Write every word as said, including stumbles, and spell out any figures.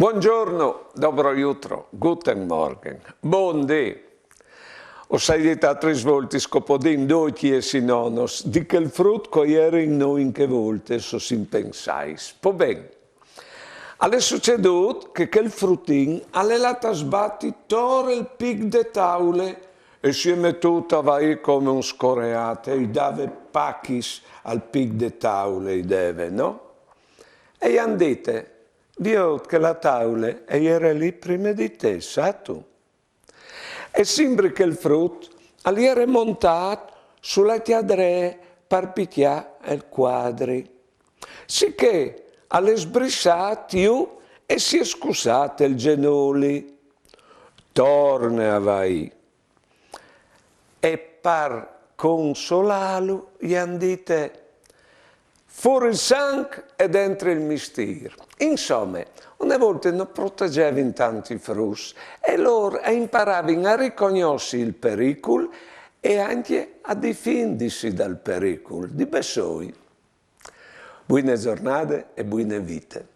Buongiorno, dobro jutro, guten Morgen, bundì. O sai dit altris voltis che o podìn doi chieis i nonos di chel frut che o jerin nô in chê volte, se o sin pensais. Po ben, al è sucedût che chel frutin al è lât a sbati tor il pic de taule e si è metût a vaî come un scoreât e i dave pachis al pic de taule, i deve, no? E i àn dite: «Viôt che la taule e jere li prime di te, sâstu?» E simpri chel frut al jere montât su la cjadree par picjâ il cuadri. Sichè al è sbrissât jù e si è scussât il zenoli. Torne a vaî. E par consolâlu i àn dite: «Fûr il sanc e dentri il mistîr». Insome, une volte no protegevin tant i fruts e lôr a imparavin a ricognossi il pericul e ancje a difindisi dal pericul. Di bessôi. Buine zornade e buine vite.